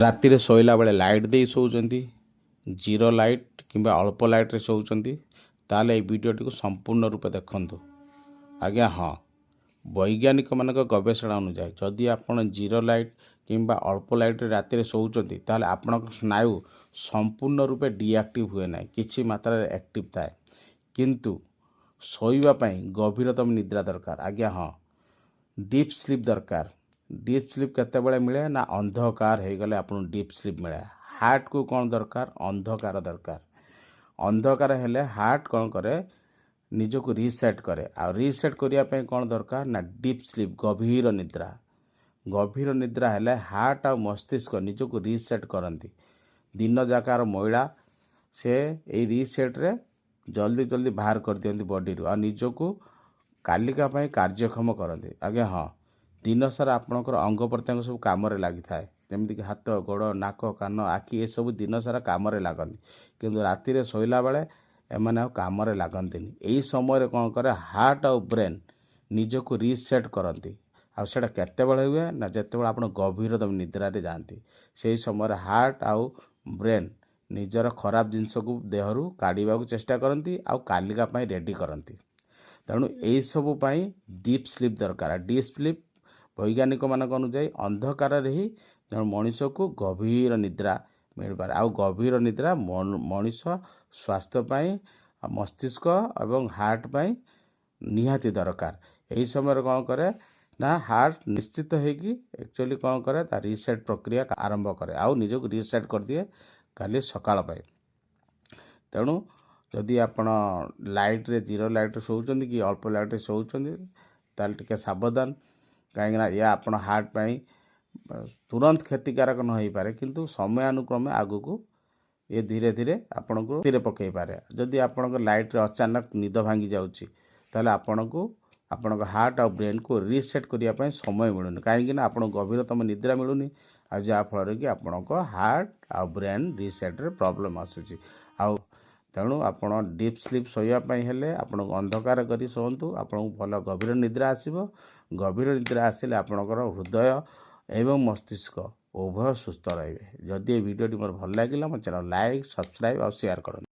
ରାତିରେ ଶୋଇଲା ବେଳେ ଲାଇଟ୍ ଦେଇ ଶୋଉଛନ୍ତି, ଜିରୋ ଲାଇଟ୍ କିମ୍ବା ଅଳ୍ପ ଲାଇଟ୍ରେ ଶୋଉଛନ୍ତି, ତାହେଲେ ଏଇ ଭିଡ଼ିଓଟିକୁ ସମ୍ପୂର୍ଣ୍ଣ ରୂପେ ଦେଖନ୍ତୁ। ଆଜ୍ଞା ହଁ, ବୈଜ୍ଞାନିକମାନଙ୍କ ଗବେଷଣା ଅନୁଯାୟୀ ଯଦି ଆପଣ ଜିରୋ ଲାଇଟ୍ କିମ୍ବା ଅଳ୍ପ ଲାଇଟ୍ରେ ରାତିରେ ଶୋଉଛନ୍ତି, ତାହେଲେ ଆପଣଙ୍କ ସ୍ନାୟୁ ସମ୍ପୂର୍ଣ୍ଣ ରୂପେ ଡିଆକ୍ଟିଭ୍ ହୁଏ ନାହିଁ, କିଛି ମାତ୍ରାରେ ଆକ୍ଟିଭ୍ ଥାଏ। କିନ୍ତୁ ଶୋଇବା ପାଇଁ ଗଭୀରତମ ନିଦ୍ରା ଦରକାର। ଆଜ୍ଞା ହଁ, ଡିପ୍ ସ୍ଲିପ୍ ଦରକାର। ଡିପ୍ ସ୍ଲିପ୍ କେତେବେଳେ ମିଳେ ନା ଅନ୍ଧକାର ହେଇଗଲେ ଆପଣଙ୍କୁ ଡିପ୍ ସ୍ଲିପ୍ ମିଳେ। ହାର୍ଟକୁ କ'ଣ ଦରକାର? ଅନ୍ଧକାର ଦରକାର। ଅନ୍ଧକାର ହେଲେ ହାର୍ଟ କ'ଣ କରେ? ନିଜକୁ ରିସେଟ୍ କରେ। ଆଉ ରିସେଟ୍ କରିବା ପାଇଁ କ'ଣ ଦରକାର ନା ଡିପ୍ ସ୍ଲିପ୍, ଗଭୀର ନିଦ୍ରା। ଗଭୀର ନିଦ୍ରା ହେଲେ ହାର୍ଟ ଆଉ ମସ୍ତିଷ୍କ ନିଜକୁ ରିସେଟ୍ କରନ୍ତି। ଦିନ ଯାକର ମଇଳା ସେ ଏଇ ରିସେଟ୍ରେ ଜଲ୍ଦି ଜଲ୍ଦି ବାହାର କରିଦିଅନ୍ତି ବଡ଼ିରୁ ଆଉ ନିଜକୁ କାଲିକା ପାଇଁ କାର୍ଯ୍ୟକ୍ଷମ କରନ୍ତି। ଆଜ୍ଞା ହଁ, ଦିନସାରା ଆପଣଙ୍କର ଅଙ୍ଗ ପ୍ରତ୍ୟଙ୍ଗ ସବୁ କାମରେ ଲାଗିଥାଏ, ଯେମିତିକି ହାତ, ଗୋଡ଼, ନାକ, କାନ, ଆଖି, ଏସବୁ ଦିନସାରା କାମରେ ଲାଗନ୍ତି। କିନ୍ତୁ ରାତିରେ ଶୋଇଲା ବେଳେ ଏମାନେ ଆଉ କାମରେ ଲାଗନ୍ତିନି। ଏଇ ସମୟରେ କ'ଣ କରେ? ହାର୍ଟ ଆଉ ବ୍ରେନ୍ ନିଜକୁ ରିସେଟ୍ କରନ୍ତି। ଆଉ ସେଇଟା କେତେବେଳେ ହୁଏ ନା ଯେତେବେଳେ ଆପଣ ଗଭୀରତମ ନିଦ୍ରାରେ ଯାଆନ୍ତି। ସେହି ସମୟରେ ହାର୍ଟ ଆଉ ବ୍ରେନ୍ ନିଜର ଖରାପ ଜିନିଷକୁ ଦେହରୁ କାଢ଼ିବାକୁ ଚେଷ୍ଟା କରନ୍ତି ଆଉ କାଲିକା ପାଇଁ ରେଡ଼ି କରନ୍ତି। ତେଣୁ ଏଇସବୁ ପାଇଁ ଡିପ୍ ସ୍ଲିପ୍ ଦରକାର। ଡିପ୍ ସ୍ଲିପ୍ ବୈଜ୍ଞାନିକମାନଙ୍କ ଅନୁଯାୟୀ ଅନ୍ଧକାରରେ ହିଁ ଜଣେ ମଣିଷକୁ ଗଭୀର ନିଦ୍ରା ମିଳିପାରେ। ଆଉ ଗଭୀର ନିଦ୍ରା ମଣିଷ ସ୍ୱାସ୍ଥ୍ୟ ପାଇଁ, ମସ୍ତିଷ୍କ ଏବଂ ହାର୍ଟ ପାଇଁ ନିହାତି ଦରକାର। ଏହି ସମୟରେ କ'ଣ କରେ ନା ହାର୍ଟ ନିଶ୍ଚିତ ହେଇକି ଆକ୍ଚୁଆଲି କ'ଣ କରେ, ତା ରିସେଟ୍ ପ୍ରକ୍ରିୟା ଆରମ୍ଭ କରେ ଆଉ ନିଜକୁ ରିସେଟ୍ କରିଦିଏ କାଲି ସକାଳ ପାଇଁ। ତେଣୁ ଯଦି ଆପଣ ଲାଇଟ୍ରେ, ଜିରୋ ଲାଇଟ୍ରେ ଶୋଉଛନ୍ତି କି ଅଳ୍ପ ଲାଇଟ୍ରେ ଶୋଉଛନ୍ତି, ତାହେଲେ ଟିକେ ସାବଧାନ। କାହିଁକିନା ଏହା ଆପଣ ହାର୍ଟ ପାଇଁ ତୁରନ୍ତ କ୍ଷତିକାରକ ନ ହେଇପାରେ, କିନ୍ତୁ ସମୟାନୁକ୍ରମେ ଆଗକୁ ଏ ଧୀରେ ଧୀରେ ଆପଣଙ୍କୁ ଧୀରେ ପକାଇପାରେ। ଯଦି ଆପଣଙ୍କ ଲାଇଟ୍ରେ ଅଚାନକ ନିଦ ଭାଙ୍ଗି ଯାଉଛି, ତାହେଲେ ଆପଣଙ୍କୁ ଆପଣଙ୍କ ହାର୍ଟ ଆଉ ବ୍ରେନ୍କୁ ରିସେଟ୍ କରିବା ପାଇଁ ସମୟ ମିଳୁନି, କାହିଁକିନା ଆପଣଙ୍କୁ ଗଭୀରତମ ନିଦ୍ରା ମିଳୁନି। ଆଉ ଯାହାଫଳରେ କି ଆପଣଙ୍କ ହାର୍ଟ ଆଉ ବ୍ରେନ୍ ରିସେଟ୍ରେ ପ୍ରୋବ୍ଲେମ୍ ଆସୁଛି। ଆଉ ତେଣୁ ଆପଣ ଡିପ୍ ସ୍ଲିପ୍ ଶୋଇବା ପାଇଁ ହେଲେ ଆପଣଙ୍କୁ ଅନ୍ଧକାର କରି ଶୁଅନ୍ତୁ, ଆପଣଙ୍କୁ ଭଲ ଗଭୀର ନିଦ୍ରା ଆସିବ। ଗଭୀର ନିଦ୍ରା ଆସିଲେ ଆପଣଙ୍କର ହୃଦୟ ଏବଂ ମସ୍ତିଷ୍କ ଉଭୟ ସୁସ୍ଥ ରହିବେ। ଯଦି ଏ ଭିଡ଼ିଓଟି ମୋର ଭଲ ଲାଗିଲା, ମୋ ଚ୍ୟାନେଲ୍ ଲାଇକ୍, ସବସ୍କ୍ରାଇବ୍ ଆଉ ସେୟାର କରନ୍ତୁ।